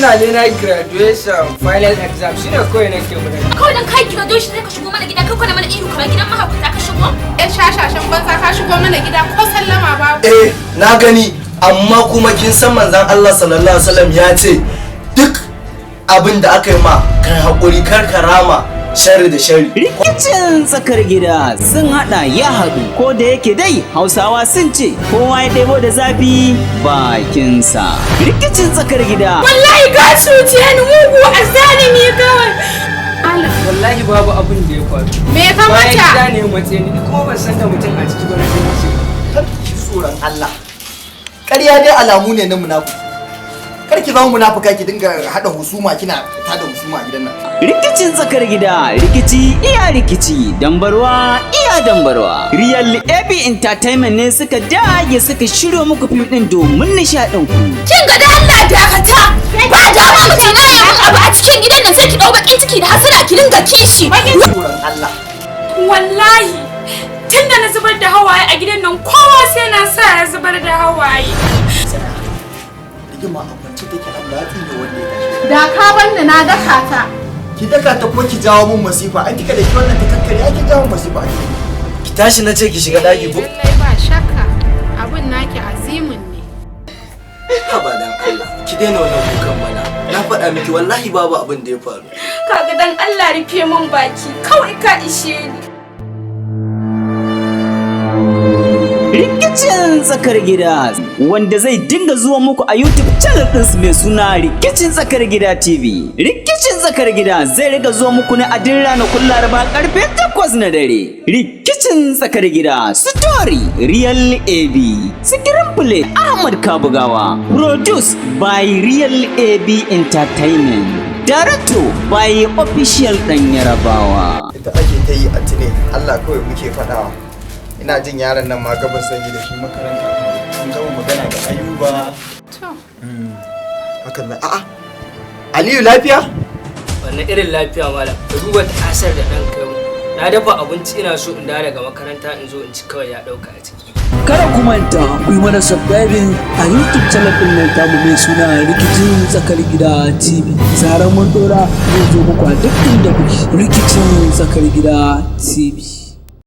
Murna ne na graduation final exam, shine kawai nake murna. Kawai dan kai graduation sai ka shigo mana gida, kai kwana mana ihu kamar gidan mahaukata ka shigo. Yan shashashan banza, ka shigo mana gida ko sallama babu. Eh, na gani, amma kuma kin san manzon Allah sallallahu alaihi wasallam ya ce duk abin da aka yi ma kai haƙuri, kar ka rama sharri da sharri. Rikicin Tsakar Gida sun hada ya haɗu, ko da yake dai Hausawa sun ce kowa ya ɗebo da zafi bakinsa. Rikicin Tsakar Gida. Wallahi ka cuce ni, mugu azzalimi kawai. Wallahi babu abin da ya faru. Me ka Bayan mata? gida ne matse ni, kuma ban san da mutum a ciki ba, na je ce. Kar ki tsoron Allah. Ƙarya dai alamu ne na munafiki. Kar ki zama munafuka, ki dinga hada husuma, kina tada husuma a gidan nan. Rikicin Tsakar Gida, rikici iya rikici, dambarwa iya dambarwa. Real AB Entertainment ne suka dage suka shiryo muku fim ɗin domin nishaɗin ku. Kin ga, da Allah dakata. Ba dama mutum ya mun abu a cikin gidan nan sai ki dau bakin ciki da hasala ki dinga kishi. Tsoron Allah. Wallahi tunda na zubar da hawaye a gidan nan, kowa sai na sa ya zubar da hawaye. Rigima a kwance take, Allah ya tsine wanda ya tashi. Da ka banni na daka ta. Ki daka ta ko ki jawo mun masifa? An kika da ki wannan ta kakkare, ai ki jawo mun masifa. Ki tashi na ce, ki shiga daki ko. Lallai ba shakka abun naki azimin ne. Haba dan Allah, ki daina wannan kukan mana. Na faɗa miki wallahi babu abin da ya faru. Kaga, dan Allah rufe min baki kawai, ka ishe ni. Rikicin Tsakar Gida, wanda zai dinga zuwa muku a YouTube channel ɗinsu mai suna Rikicin Tsakar Gida TV. Rikicin Tsakar Gida zai riga zuwa muku ne a duk ranakun Laraba karfe 8 na dare. Rikicin Tsakar Gida, story Real AB, screenplay Ahmad Kabugawa, produce by Real AB Entertainment, Director by Official Ɗan Yarabawa. Ita ake ta yi a tune, Allah kawai muke faɗawa. Ina jin yaron nan ma gabas zan yi da shi makaranta. Mun gama magana da Ayuba. To. Hakan nan, a'a. Aliyu, lafiya? Wannan irin lafiya, malam? Ka duba ta'asar da ɗan kai mu. Na dafa abinci, ina so in dawo daga makaranta in zo in ci, kawai ya ɗauka a ciki. Kada ku manta ku yi mana subscribing a YouTube channel ɗin nan tamu mai suna Rikicin Tsakar Gida TV. Zarar mun ɗora, zai zo muku a duk inda kuke. Rikicin Tsakar Gida TV.